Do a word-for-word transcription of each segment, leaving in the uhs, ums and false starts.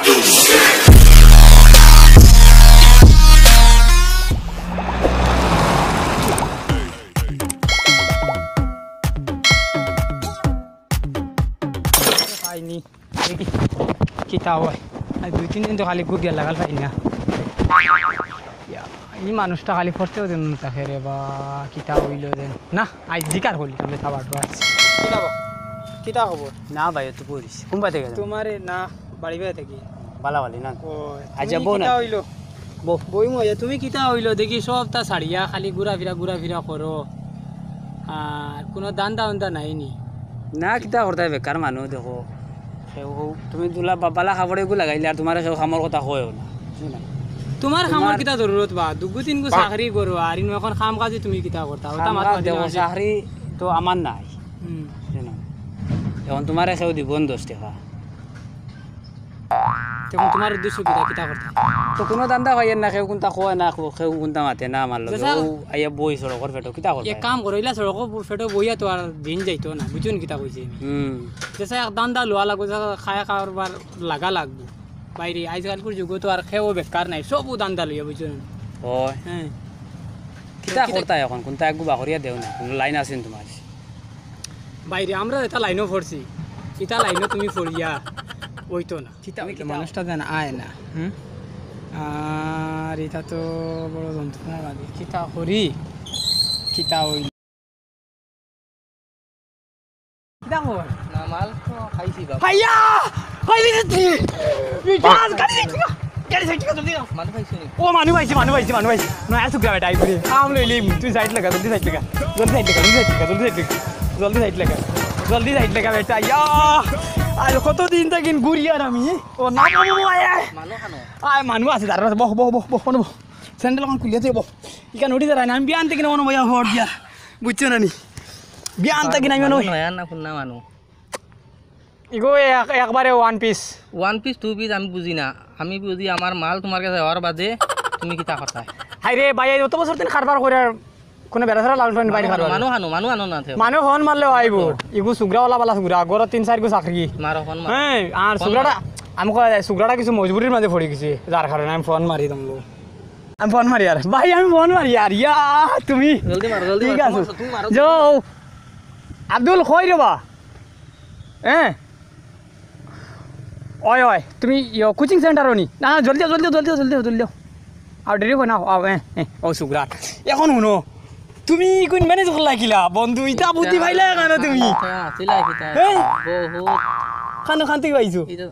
পাইনি। দেখি, কিতা অয়। আজ দুই তিন দিন তো খালি ঘুরিয়া লাগাল পাই না। ইয়া, ই মানুষটা খালি পড়তেও দেন না থাকে রে বা, কিতা অইলো দেন। না, আজ জিকার করলি, তাহলে খাবার তো আছে। কিতা বা? কিতা খবর? না ভাই, একটু পড়িস। কোন বাড়ি থেকে? তোমারে না, বাড়ি বাড়ি থাকি। বালা বালি না? ও, আচ্ছা, তুমি বউ না? কিতা অইলো? বউ। বউ মজা, তুমি কিতা অইলো? দেখি সবতা ছাড়িয়া খালি ঘুরাফিরা, ঘুরাফিরা করো। আর কোনো ধান্দা উন্দা নাই নি? না, কিতা করতায়, বেকার মানুষ দেখো। কেউ, তুমি দুলা বা-, বালা কাপড় এগু লাগাইলে আর তোমারে কেউ কামর কথা কয়ও না, বুঝছো না? তোমার কামর তোমার কিতা জরুরত বা? দুগু তিনগু চাকরি করো, আর ইনো এখন কাম কাজি তুমি কিতা করতা? ওটা কাম মাত কাজ মাতি দেখো, না। চাকরি তো আমার নাই, হুম। বুঝছো না? এখন তোমারে কেউ দিবো নি দশ টেকা? তখন তোমার উদ্দেশ্য কিতা, কিতা করতা? তো কোনো ধান্দা পাইয়ার না, কেউ কুনতা কয় না, কেউ, কেউ কুনতা মাতে না আমার লগে। যেসা ও আইয়া বই সড়কর ফেটো, কিতা করবা? এক কাম করো, ইলা সড়কর ফেটো বইয়া তো আর দিন যাইতো না, বুঝছো নি কিতা কইছি আমি? হুম। যেসা এক ধান্দা লওয়া লাগবো, যেসা খায়া খাওয়ার বার লাগা লাগবো। বাইরে আজকালকুর যুগো তো আর কেউ বেকার নাই, সবউ ধান্দা লইয়া, বুঝছো নি? অয়। হ্যাঁ। কিতা কিতা করতা এখন? কুনতা একগু বাকরিয়া দেও না, কোনো লাইন আছে নি তোমার? বাইরে আমরা ইতা লাইনো পড়ছি, ইতা লাইনো তুমি পড়িয়া অইতো না। কিতা অইতো? মানুষটা যেন আয় না, হুম? আর ইতা তো বড় যন্ত্রণা লাগে। কিতা করি? কিতা অইল? কিতা খবর? না, মাল তো খাইছি বাবা। হাইয়া! হাইলে যেতে! এই গাছ গাড়ি যাইতে না। গাড়ি যাইতে না, জলদি যাও। মানু পাইছো নি? ও, মানু পাইছি, মানু পাইছি, মানু পাইছি। নয়া সুগ্রা বেটা, আইবো রে। কাম লইলে, তুই সাইড লাগা, জলদি সাইড লাগা। জলদি সাইড লাগা, জলদি সাইড লাগা। জলদি সাইড লাগা। জলদি সাইড লাগা, বেটা। ইয়া! আর কতদিন থাকি ঘুরি আর আমি। ও, না, না, না, আয়, আয়। মানু খানো? আয়, মানু আছে, দাঁড়া, বহ, বহ, বহ, বহ, বহ। স্যান্ডেল অখন খুলিয়া দে, বহ। ইখান উঠি দাঁড়ায় না, আমি বিয়ান থাকি না, মনে হয়, হট দিয়া। বুঝছো না নি? বিয়ান থাকি না, আমি মনে হয়। নয়া না, কোন না মানু? ইগো এক-, একবারে one piece। One piece, two piece আমি বুঝি না। আমি বুঝি আমার মাল তোমার কাছে হওয়ার বাদে তুমি কিতা করতায়? হায় রে ভাই, এই অত বছর দিন কারবার করে আর কোনো বেড়া ছাড়া লাল টন বাইরে কারবার। মানু আনো, মানু আনো না, থেও। মানু ফোন মারলেও আইবো। ইগু সুগ্রাওয়ালা বালা সুগ্রা, গরো তিন চাইরগু চাকরি। মারো, ফোন মারো। হ্যাঁ, আর ফোন সুগ্রাটা, মারো। আমি কই, সুগ্রাটা কিছু মজবুরির মাঝে পড়ি গেছে, যার কারণে আমি ফোন মারি তোমলো। আমি ফোন মারি আর। ভাই, আমি ফোন মারি আর। ইয়া, তুমি? জলদি মারো, জলদি ঠিক মারো। আছে। তুমি মারো, তুমি মারো। যাও। আব্দুল, কই রে বা? হ্যাঁ? ওই, ওই, তুমি ইয়ো, কোচিং সেন্টারো নি? না, না, জলদি আও, জলদি আও, জলদি আও, জলদি আও, জলদি আও। আও, দেরি অয় না, আও, এ, এ, ও সুগ্রা। এখন হুনো, তুমি কোন ম্যানেজ করলা কিলা? বন্ধু, ইতা বুদ্ধি পাইলা কেনে তুমি? হ্যাঁ, চিলাই কিতা? হ্যাঁ? বহুত। খানো খান থেকে পাইছো? এই তো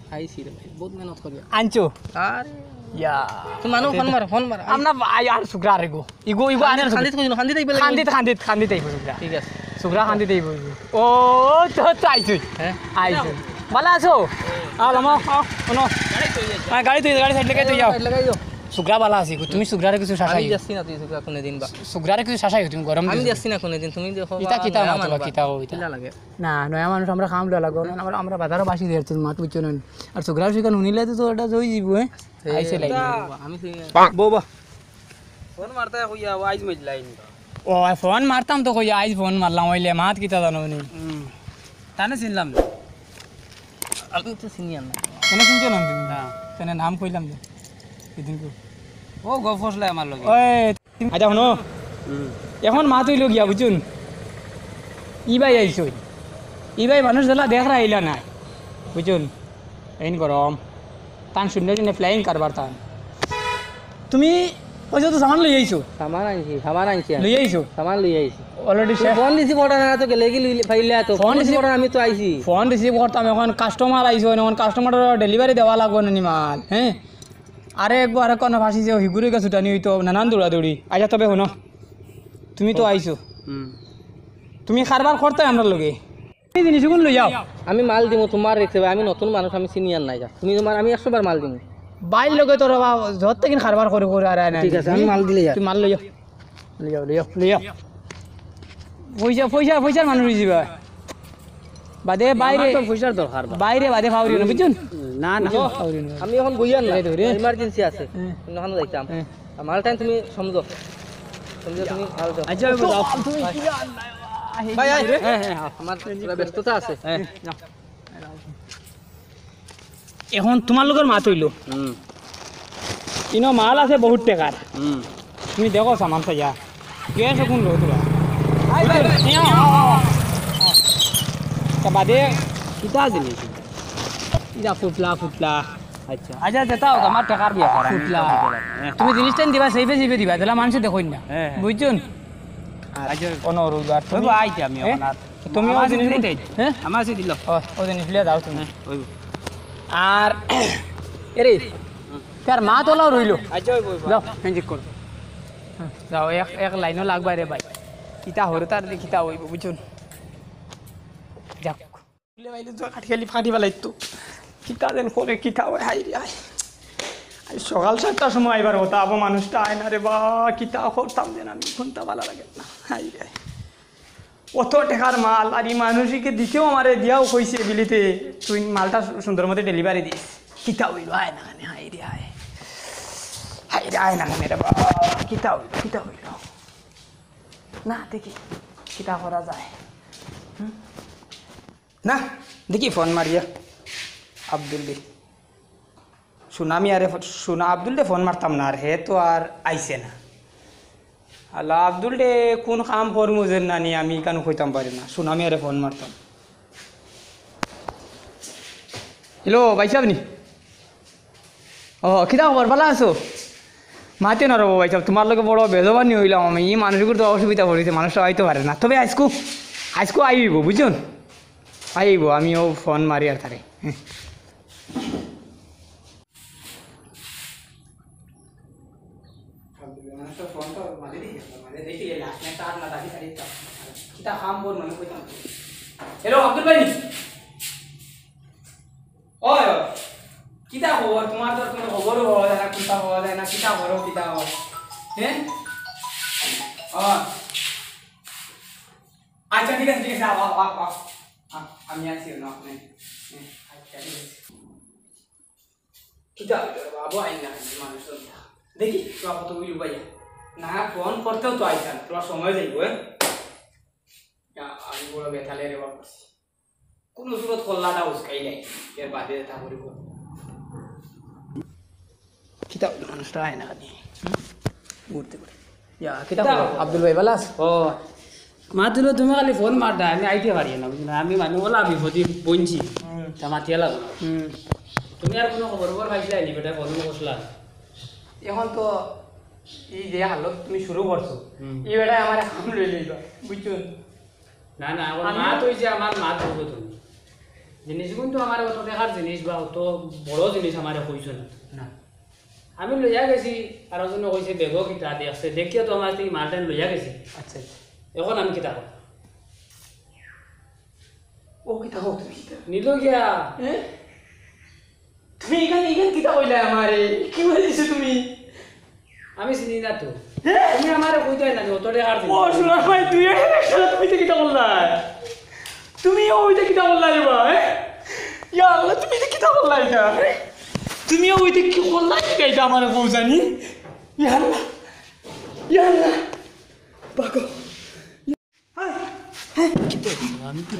খাইছি রে ভাই, বহুত মেহনত করি। আনছো? আরে। ইয়া। তুমি মানু, ফোন মার, ফোন মার। আমরা ভাই আর সুগ্রা রে গো। ইগো, ইগো আনের খান্দিত কইছিল, খান্দিত আইবে লাগে। খান্দিত, খান্দিত, খান্দিত আইবো সুগ্রা। ঠিক আছে। সুগ্রা খান্দিত আইবো। ও, তো, তো আইছই। হ্যাঁ? আইছই। বালা আছো? আও, লামো, আও, হুনো। গাড়ি তো, গাড়ি সাইড লাগাই তো যাও। সাইড লাগাই যাও। সুগ্রা বালা আছি, তুমি সুগ্রারে কিছু শাসাই। আমি যাচ্ছি না তুই সুগ্রা কোনোদিন বা। সুগ্রারে কিছু শাসাই, তুমি গরম আমি দিছো। যাচ্ছি না কোনোদিন, তুমি দেখো ইতা বা, কিতা নয়া মাতো বা, মানু বা। কিতা অইতা? কিলা লাগে? না, নয়া মানুষ আমরা কাম লওয়া লাগবো। আমরা, আমরা বাজারো বাসি দিয়ে তুমি মাত বুঝছো না। আর সুগ্রা সুগ্রা হুনিলে তো তোর এটা জই দিব, হ্যাঁ? এই আইছে লাইন। আমি বউ বা। ফোন মারতে কইয়া, ও আইজ মাইজ লাইন। ও, ফোন মারতাম তো কইয়া, আইজ ফোন মারলাম, অইলে মাত কিতা জানো নি? হুম। তানে চিনলাম না। আমি তো চিনি আর না। কেনে চিনছো না তুমি? না। কেনে নাম কইলাম যে? এদিন কো। ও গফ ফসলে আমার লগে। ওই, আচ্ছা, হুনো। হুম। এখন মাত অইলো গিয়া, বুঝছুন? ই ভাই আইছইন। ই ভাই মানুষ যেলা দেখরা আইলা না। বুঝছুন? এইন গরম। তান শূন্য শূন্য flying কারবার তান। তুমি কইছো তো সামান লই আইছো? সামান আনছি, সামান আনছি আমি। লই আইছো? সামান লই আইছি। Already তুই শেষ? ফোন রিসিভ করতা না তো গেলে কি লই-, পাইলে তো? ফোন ফোন রিসিভ রিসিভ করতাম, এখন কাস্টমার আইছো, এখন কাস্টমারর ডেলিভারি দেওয়া লাগবো না নি মাল, হ্যাঁ? আরে একবার আরেক কোন ফাঁসি যে হিগুরে গেছে উঠানি অইতো, নানান দৌড়াদৌড়ি। আচ্ছা, তবে হুনো, তুমি তো আইছো। হুম। তুমি কারবার করতায় আমরার লগে। এই জিনিসগুন লই যাও। আমি মাল দিমু, তোমার রিক্সে ভাই, আমি নতুন মানুষ, আমি senior নায়। তুমি তোমার, আমি একশো বার মাল দিমু। ভাইর লগে তোর বাবা যত কিন কারবার করে করে আর আয় না। ঠিক আছে, আমি মাল দিলে যা। তুই মাল লই যাও। লই যাও, লই যাও, লই যাও। পয়সা, পয়সা, পয়সার মানুষ অইছি বা। বাদে আমার বাইরে, তো পয়সার দরকার বা। বাইরে বাদে ফাউরি না, বুঝছুন? না, না। বুঝছুন? ফাউরি না। আমি এখন বইয়ার না। এই তো রে। Emergency আছে। হ্যাঁ। অন্য খানো যাইতাম। হ্যাঁ। মাল টাইম তুমি সমঝো। সমঝো তুমি মাল দাও। আচ্ছা, তো যাও। তুমি কি আর ভাই, আয়। হ্যাঁ, হ্যাঁ, হ্যাঁ। আমার থুড়া ব্যস্ততা আছে। হ্যাঁ, যাও। এখন তুমার লগর মাত অইলো। হুম। ইনো মাল আছে বহুত টেকার। হুম। তুমি দেখো সামান সাজা। কে আছে কোন লোক তোরা? তা বাদে কিতা জিনিস? ইটা ফুটলা, ফুটলা। আচ্ছা। আচ্ছা, যেটা হোক, আমার টেকার ব্যাপার, আমি ফুটলা। হ্যাঁ। তুমি জিনিসটা দিবা, সেইভে সেইভে দিবা, তাহলে মানুষে দেখইন না। হ্যাঁ, হ্যাঁ। বুঝছইন? আচ্ছা। অনুরোধ আর তুমি ওই আইতে আমি হ্যাঁ? এখন আর তুমিও আমার জিনিস দিলে তাই। হ্যাঁ? আমার আছে দিল। ও, ও জিনিস লিয়া যাও তুমি। হ্যাঁ, ওই। আর, এরে, তার মা তোলাও রইলো। আচ্ছা, ওই, ওই, ওই। যাও, হ্যাঁ, ঠিক করো। হ্যাঁ, যাও, এক, এক লাইনও লাগবা রে ভাই। কিতা হরে তার যে কিতা অইবো, বুঝছইন? যাক। বুলে ভাই, তো কাটি খালি ফাটি ফালাইতো। কিতা যেন করে, কিতা অয়, হায় রে হায়। আজ সকাল সাতটার সময় আইবার কথা, আবো মানুষটা আয় না রে বা, কিতা করতাম যেন আমি, কোনটা ভালা লাগে না। হায় রে হায়। অত টেকার মাল, আর ই মানুষকে দিতেও আমারে দিয়াও কইছে বিলিতে, "তুই মালটা সুন্দর মতো delivery দিস।" কিতা অইলো, আয় না কেনে, হায় রে হায়। হায় রে, আয় না কেনে রে বা, কিতা অইলো, কিতা অইলো। না, দেখি, কিতা করা যায়। হুম? না, দেখি ফোন মারিয়া। আব্দুল দে। সুনামি আরে ফো-, সুনা-, আব্দুল দে ফোন মারতাম না আর, হে তো আর আইছে না। আল্লাহ, আব্দুল দে কোন কাম করমু যে নানি, আমি ইখান কইতাম পারি না। সুনামি আরে ফোন মারতাম। হ্যালো, ভাই সাহেব নি? ও, কিতা খবর? ভালা আছো? মাতে না রবো ভাই সাহেব, তুমার লগে বড় বেজবানি অইলাম আমি। ই মানুষগুলো তো অসুবিধা পড়িছে, মানুষটা আইতো পারে না। তবে আইজকু, আইজকু আইবো, বুঝছইন? আইবো, আমিও ফোন মারি আর তারে। হুম। হ্যালো, আব্দুল ভাই। ওই, ওই। কিতা খবর? তুমার তো কুনু খবরও পাওয়া যায় না, কিতা পাওয়া যায় না, কিতা করো, কিতা করো? হ্যাঁ? ও। আচ্ছা, ঠিক আছে, ঠিক আছে, আও, আও, আও, আও। আ-, আমি আছি, না, আপনি। হ্যাঁ, আচ্ছা, ঠিক আছে। কিতা অইলো রে বাবু, আইন না, আইন না, মানুষ তো না। দেখি, তোরা কত অইলো ভাইয়া। না, ফোন করতেও তো আইতাম, তোরা সময় যাইবো, হ্যাঁ? না, আমি বড় বেতালে রে বাবু। কুনু সুরত কল্লাটা উস্কাই নাই, এর বাদে তা করিব। কিতা অইলো, মানুষটা আয় না খালি। হুম? ঘুরতে ঘুরতে। ইয়া, কিতা কিতা খবর? খবর? আব্দুল ভাই, ভালা আছো? ও, মাতুলো তুমি খালি ফোন মারতা, আমি আইতে পারি না, বুঝলা? আমি মানে ওলা বিপদে বইনছি। হুম। তা মাতিয়া লাগো না। হুম। তুমি আর কুনু খবর খবর পাইছিলায় নি, বেটা ফোন করছিলা? এখন তো এই যে হালত তুমি শুরু করছো, হুম। এই বেটায় আমার এখন লই লইবা, বুঝছো? না, না, এখন আমি মাত অইছে, আমার মাত বুঝো তুমি। জিনিসগুন তো আমার অত দেখার জিনিস বা অত বড় জিনিস আমারে কইছো না। না। আমি লইয়া গেছি, আর ওজনে কইছে, "বেগো কিতা দেখছে?" দেখিয়া তো আমার এই মালটা লইয়া গেছি। আচ্ছা, আচ্ছা। এখন আমি কিতা করব? ও কিতা কও তুমি কিতা? নিল গিয়া। হ্যাঁ? তুমি ইখান, ইখান কিতা কইলা আমারে? কি বলে দিছো তুমি? আমি চিনি না তো। হ্যাঁ? তুমি আমারে কইতায় না, অত টেকার জিনিস। ও, সোনার ভাই, তুই এটা দেখছো না, তুমি এটা কিতা করলা? তুমি ও এটা কিতা করলা রে বা, হ্যাঁ? ইয়া আল্লাহ, তুমি এটা কিতা করলা এটা, হ্যাঁ? তুমি ও এটা কি করলা এটা, এটা আমারে কও জানি? ইয়া আল্লাহ, ইয়া আল্লাহ, বাগো। হ্যাঁ, হ্যাঁ, কিতা অইছে? আমি তো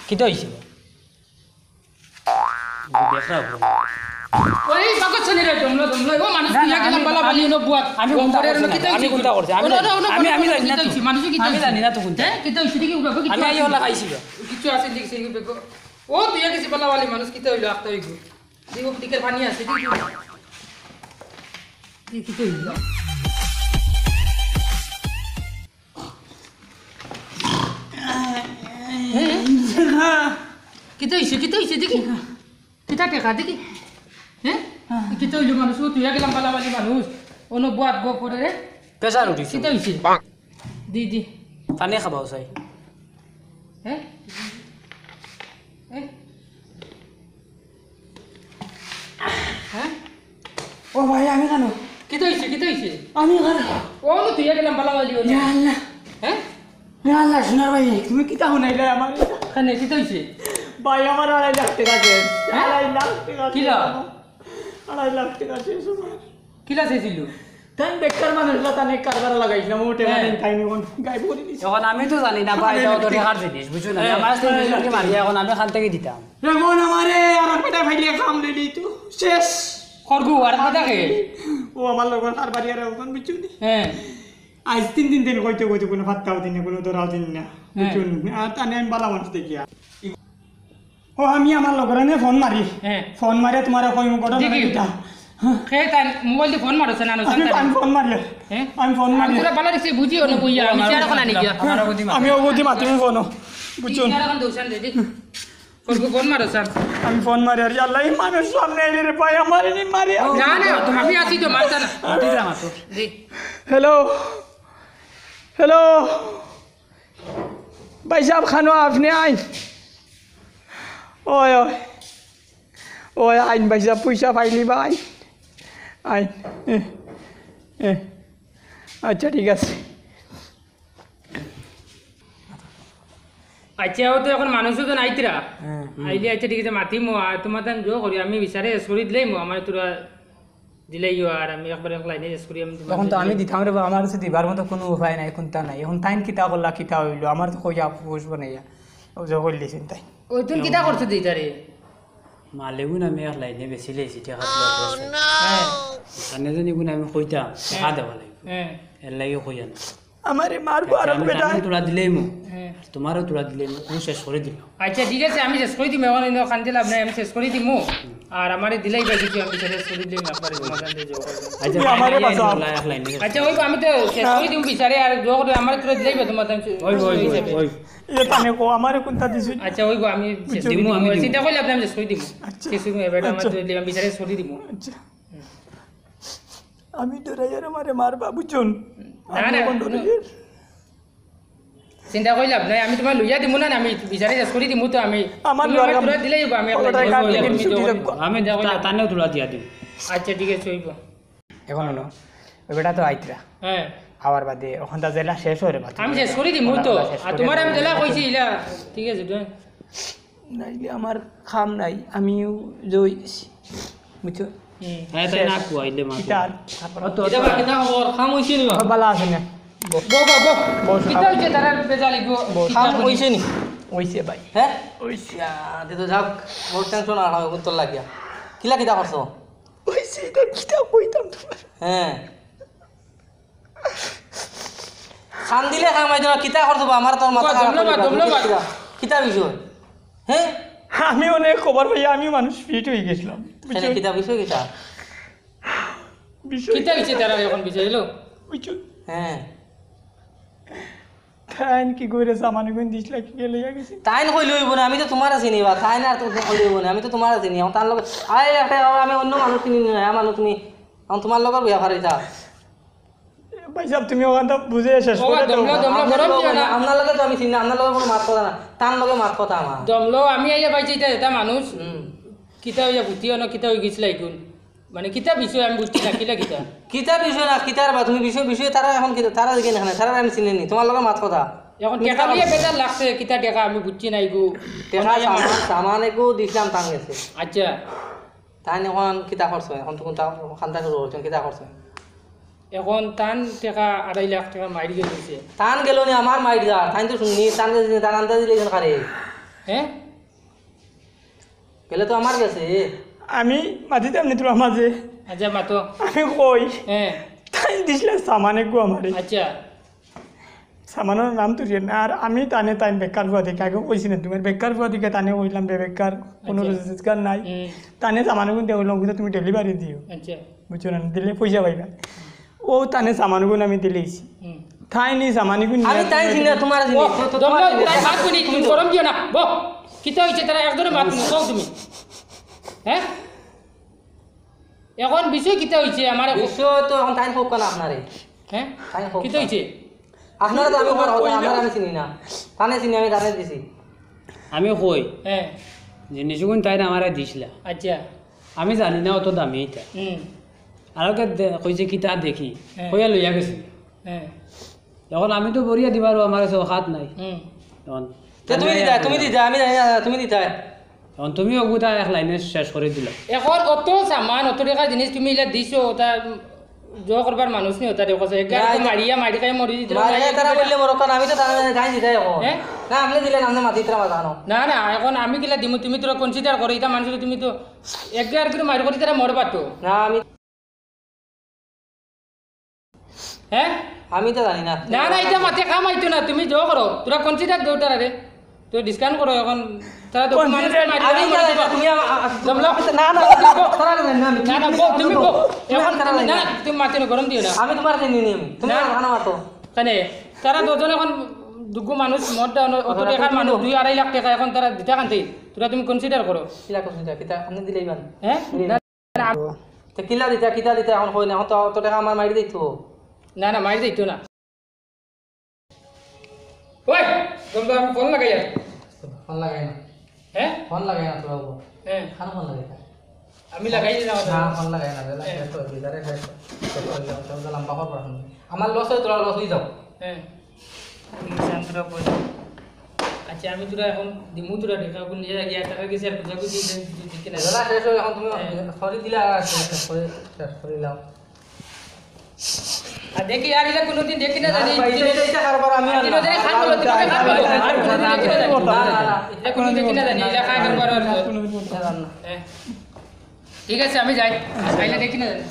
কিতা অইছে? দেখরা বলে। ওই বাকত শুনি রে, দমলো, দমলো। ও মানুষ না, তুই না, গেলাম আমি, বালা বালি আমি, হলো বুয়াত। আমি কোনটা করছি না, কিতা আমি হইছে? কোনটা করছি? আমি ও, না, জানি না, না, না, না, তো। কিতা হইছে? মানুষে কিতা আমি হইছে? জানি না তো কোনটা। হ্যাঁ, কিতা হইছে? দেখি উঠো, কিতা আমি হইছে? আইওলা খাইছি গো। কিচ্ছু আছে, দেখি সেই বেগো। ও, তুই গেছি বালা বালি মানুষ, কিতা হইলো? আখতা হইগো। দেখো, দিকের পানি আছে, দেখি। দেখি, কিতা হইলো? হ্যাঁ? কিতা হইছে? কিতা হইছে? দেখি। কিতা টেকা? দেখি। হ্যাঁ? কিতা হইলো মানুষ? ও, তুই গেলাম বালা বালি মানুষ। অনো বুয়াত গো করে রে। প্রেশার উঠিছে। কিতা হইছে? দি, দি। পানি খাবাও চাই। হ্যাঁ? হ্যাঁ? হ্যাঁ? ও ভাই, আমি কেন? কিতা হইছে? কিতা হইছে? আমি কেন? ও, না, তুই গেলাম বালা বালি হলো। ইয়া আল্লাহ। হ্যাঁ? ইয়া আল্লাহ, সোনার ভাই, তুমি কিতা হুনাইলে আমার? কেনে, কিতা হইছে? ভাই, আমার আড়াই লাখ টেকা শেষ। হ্যাঁ? আড়াই লাখ টেকা শেষ কিলা? আমার। আড়াই লাখ টেকা শেষ আমার। কিলা শেষ হইল? তাইন বেকার মানুষ না, তানে কারবার লাগাইছিলাম, ও টেকা হ্যাঁ। নেই, তাইন এখন গায়েব করি দিছে। এখন আমি তো জানি না, বা এটা তো টেকার জিনিস, বুঝছো না? হ্যাঁ। আমার তো নিজের মারিয়া এখন আমি খান থেকে দিতাম। এখন আমারে আর এক বেটা ভাইলে কাম লইলি তো শেষ। খরগু আর বেটা কে? ও আমার লগর কারবারি আর এখন, বুঝছো নি? হ্যাঁ। আজ তিন দিন দিন কইতে কইতে কোনো পাত্তাও দিন না, কোনো ধরাও দিন না, হ্যাঁ। বুঝছো নি? আর তানে আমি বালা মানুষ দেখিয়া। ও, আমি আমার লগরে নে ফোন মারি। হ্যাঁ। ফোন মারে তোমারে কইমু ঘটনা দেখি। কিতা। কে তাই মোবাইল দি ফোন মারছে না, আমি, আমি ফোন মারি। হ্যাঁ? আমি ফোন মারি। তোরা বালা দেখছি বুঝিও না, বুঝিয়া, আমি আমার চেয়ার ওখানে নিয়ে গিয়া। আমার ওদিকে আমি ওগুদি মাতিমু ফোন। বুঝছো? চেয়ার এখন দোষান দে, দেখ। করবো ফোন মারো, স্যার। আমি ফোন মারি, আর আল্লাহ, এই মানুষ সামনে আইলে রে ভাই, আমার নি মারি। না, না, আমি আছি তো, মারতা না। মাতি দে, মাতো। জি। হ্যালো। হ্যালো। ভাই সাহেব, খানো আপনি আইন। ওই, ওই। ওই, আইন ভাই সাহেব, পয়সা পাইলি ভাই। আইন। এ, এ। আচ্ছা, ঠিক আছে। আচ্ছা, ও তো এখন মানুষও তো নাইতরা। হ্যাঁ। আইলে আচ্ছা, ঠিক আছে, মাতিমু। আর তোমার তান জো করি, আমি বিচারে শেষ করি দিলেই মো, আমার তোরা দিলেই আর আমি একবার এক লাইনে শেষ করি, আমি তোমার তখন তো আমি দিতাম রে বা, আমার কাছে দিবার মতো কোনো উপায় নাই, কোনটা নাই। এখন তাইন কিতা করলা, কিতা হইলো, আমার তো কইয়া পুষ বানাইয়া, ও যে করলি চিন্তাই। ওই তুই কিতা করছো দিতারে? মালেগুন আমি এক লাইনে বেশি লেছি, টেকা তুলা করছে। হ্যাঁ। কানে জানি গুণ আমি কইতাম, টেকা দেওয়া লাগবে। হ্যাঁ। এর লাগি কইয়া না। আমারে মারবো আর আমি বেটা। তানে তোরা দিলেই মু। হ্যাঁ। তোমারও তোরা দিলেই মু, তুমি শেষ করি দিল। আচ্ছা, ঠিক আছে, আমি শেষ করি দিমু। এখন ইনো কান্দি লাভ নাই, আমি শেষ করি দিমু। আর আমারে দিলাই বা কিছু, আমি শেষ করি দিমু, একবারে সমাধান দিয়ে যাবো। আচ্ছা, তুমি আমারে বাঁচাও। এক লাইনে। আচ্ছা, ওই আমি তো শেষ করি দিমু বিচারে, আর জো করে আমারে তোরা দিলাই বা তোমার আমি ওই, ওই, ওই, ওই। ইয়ে তানে কো, আমারে কোনটা দিছু? আচ্ছা, ওই গো, আমি শেষ করি দিমু, দিমু, আমি দিমু। চিন্তা করলে আপনি আমি শেষ করি দিমু। আচ্ছা। শেষ করি দিমু, এবার আমার আচ্ছা। তো দিলাম, বিচারে শেষ করি দিমু। আচ্ছা। আমি ডরাইয়ার আমারে মারবা, বুঝছুন? না, আমি না, এখন কোনো ডরাইয়ার। চিন্তা করি লাভ নাই, আমি তোমার লইয়া দিমু না, আমি বিচারে শেষ করি দিমু তো আমি। আমার তুমি লড়াই আমার তোরা দিলেই হইবো, আমি ওটা আপনার কাটলে দিমু, কিছু দিলে দিমু। আমি চিন্তা করি তা-, লাভ নাই। তানেও তোরা দিয়া দিমু। আচ্ছা, ঠিক আছে, হইবো। এখন হলো, ওই বেটা তো আইতরা। হ্যাঁ। আওয়ার বাদে ওখানটা জেলা শেষ হয়ে রে বাদ। আমি শেষ করি দিমু তো। ওখানটা শেষ আর করে তোমার আমি দিমু। জেলা কইছি ইলা, ঠিক আছে, তুমি নাইলে আমার কাম নাই, আমিও জই দিছি। বুঝছো? হুম। হ্যাঁ, তাই শেষ। না কুয়াইলে মা। কিতা আর? তারপর অত, কিতা অত। বা, কিতা খবর? কাম হইছে নি বা? ও, বালা আছে না? বো, বো, বো। বস, কিতা আও। হইছে তারার বেজালি গো? বস। কাম হইছে নি? হইছে ভাই। হ্যাঁ? হইছে। ইয়া, দে তো যাক, মোর টেনশন আর হয়, তোর লাগিয়া। কিলা কিতা করছো? হইছে, এটা কিতা কইতাম তোমার? হ্যাঁ। কান্দিলে কাম অইতো না, কিতা করছো বা? আমার তোর মাথা ও, খারাপ দমলো করে বা, দিবা। দমলো বা। কিতা, কিতা বিষয়? হ্যাঁ? আমি অনেক খবর পাই, আমি মানুষ ফিট হয়ে গেছিলাম। কেনে, বুঝছো? কিতা বিষয় কিতা? বিষয় কিতা হইছে তারা এখন বিষয় হইলো? বুঝছো? হ্যাঁ। তাইন কি করে সামানিগুন দিছলা, কি গেলে গেছে? তাইন কইলে হইব না, আমি তো তোমার আছি নি বা, তাইন আর তো কইলে হইব না, আমি তো তোমার আছি নি। এখন তার লগে, আরে একটা, আমি অন্য মানুষ চিনি না, মানুষ তুমি, এখন তোমার লগে বিয়া ফারি যা। ভাই সাহেব, তুমি ওখানটা বুঝে শেষ ও, করে দাও। দমলো, দমলো, আপনার গরম লগে, দিও না। আপনার লগে তো আমি চিনি না, আপনার লগে কোনো মাত কথা না, তার লগে মাত কথা আমার। দমলো, আমি আইয়া পাইছি এটা, এটা মানুষ। হুম। কিতা হইয়া বুদ্ধি অনো, কিতা হয়ে গেছিল এখন? মানে, কিতা বিষয় আমি বুঝছি না, কিলা কিতা? কিতা বিষয় না, কিতার বা, তুমি বিষয়, বিষয় তারা এখন কিতা, তারা দেখে না, তারা আমি চিনি নি, তোমার লগে মাত কথা। এখন তুমি টেকা কিতা লইয়া বুঝছো? বেজার লাগছে, কিতা টেকা আমি বুঝছি না, এগু। টেকা মানে, সামান, আমার সামান এগু দিছিলাম তার গেছে। আচ্ছা। তাইন এখন কিতা করছো? এখন তো কোনটা খান্তা শুরু করছো, কিতা করছো? এখন তান টেকা আড়াই লাখ টেকা মাইর গেল দিছে। তান গেল নি, আমার মাইর যা। তাইন তো শুননি, তান গেছে, তান আন্দাজ দিলে এখন কারে? হ্যাঁ? গেলে তো আমার গেছে। আমি মাতিতাম নি তোমার মাঝে। আচ্ছা, মাতো। আমি কই? হ্যাঁ। তাইন দিছলা সামান এগু আমারে। আচ্ছা। সামানোর নাম তুলিয়ে না, আর আমি তানে তাইন বেকার ফুয়া দেখে আগে কইছি না, তোমার বেকার ফুয়া দেখে তানে কইলাম বে বেকার, কোনো আচ্ছা। রোজগার নাই। হুম। তানে সামানগুন দিয়ে কইলাম, "ওগুলো তুমি ডেলিভারি দিও।" আচ্ছা। বুঝছো না? দিলে পয়সা পাইবা। ও তানে সামানগুন আমি দিলেইছি। হুম। তাইন নি সামানগুন আমি নিয়ে তাইন তুমি চিনি না, তোমার চিনি। ও, তো তোমার দমলো, চিনি। তাই মাত শুনি, তুমি গরম দিও না। বো, কিতা হইছে তারা একজনে মাত শুনি, কও তুমি। হ্যাঁ? এখন বিষয় কিতা হইছে আমার এখন? বিষয় তো এখন তাইন কউক্কা না আপনারে। হ্যাঁ? তাইন কউক্কা। কিতা হইছে? আপনারা তো আমি বড় কথা, আপনারা আমি চিনি না। তানে চিনি, আমি তানে দিছি। আমি কই, হ্যাঁ। জিনিসগুন তাইন আমারে দিছলা। আচ্ছা। আমি জানি না অত দামি এটা। হুম। আর ওকে দে-, কইছে কিতা দেখি, হ্যাঁ। কইয়া লইয়া গেছি। হ্যাঁ। এখন আমি তো বরিয়া দিবারও আমার কাছে অকাত নাই। হুম। এখন তে তুমি দিতায়, তুমি দিতায়, আমি জানি না, তুমি দিতায়। এখন তুমি ওগুতা এক লাইনে শেষ করি দিলা। এখন অত সামান, অত টেকা জিনিস তুমি ইলা দিছো, ওটা জো করবার মানুষ নি ওটা দেখো, এক গাড়ি মারিয়া মারি খাই মরি দিতে মারি খাই তারা বললে মরক, কারণ আমি তো তারা গাই দিতে এখন। হ্যাঁ? না, আপনি দিলেন, আপনি মাতি তারা মাতানো। না, না, এখন আমি কিলা দিমু, তুমি তোরা কনসিডার করো, এটা মানুষ তুমি তো এক গাড়ি করে মারি করি তারা মরবা তো। না, আমি হ্যাঁ? আমি তো জানি না। না, না, এটা মাতে কাম আইতো না, তুমি জো করো, তোরা কনসিডার দেও তারা রে। তো ডিসকাউন্ট করো এখন, তারা তো মানুষ মারি আমি মারি জানি না, দিবা। তুমি আমা-, আ-, আ-, জমলো? না, না, তারা জানি না, আমি না, না, বউ, তুমি বউ। তুমি এখন তারা তুমি জানি না, না। তুমি মাতে না, গরম দিও না। আমি তোমার জানি নি, আমি। তুমি না। আমার খানা মাতো। কেনে? তারা দুজন এখন দুগু মানুষ, মদ দেওয়া, অত টাকার মানুষ, দুই আড়াই লাখ টাকা এখন তারা দিতা কান্তে। তোরা তুমি কনসিডার করো। কিলা কনসিডার? কিতা আপনি দিলেই বান। হ্যাঁ? দিলেই না, বান। না, না। তো কিলা দিতা, কিতা দিতা এখন কই না, এখন তো অত টাকা আমার মারি দিত। না, না, মারি দিত না। ওই, তোমরা আমি ফোন লাগাই আর। ফোন লাগাই না। হ্যাঁ? ফোন লাগাই না তোরা বল। হ্যাঁ। খান ফোন লাগাই না। আমি লাগাই না, না, ফোন লাগাই না, বেলা হ্যাঁ। শেষ করে দিই, তারে শেষ করে, শেষ করে দিলাম, তোরা তো লম্বা খবর এখন। আমার লস হয়, তোরা লস হয়ে যাও। হ্যাঁ। ঠিক আছে, আমি তোরা বলি। আচ্ছা, আমি তোরা এখন দিমু তোরা দেখা, কোন জায়গায় গিয়া টাকা গেছে আর বুঝা বুঝি দেখি না। বেলা শেষ হয়, এখন তুমি হ্যাঁ। সরি দিলা, আর শেষ করে, শেষ করে দিলাম। আর দেখি, আর ইলা কোনোদিন দেখি না জানি। ভাই, এটা, এটা, এটা কারবার আমি আর আর না। দিনও দেখি খান বলো, দিনও দেখি খান বলো। আর কোনোদিন দেখি না জানি। না, না, না। এটা কোনোদিন দেখি না জানি, এটা খায় কারবার আর না। এটা আর না। হ্যাঁ। ঠিক আছে, আমি যাই। আর খাইলে দেখি না জানি।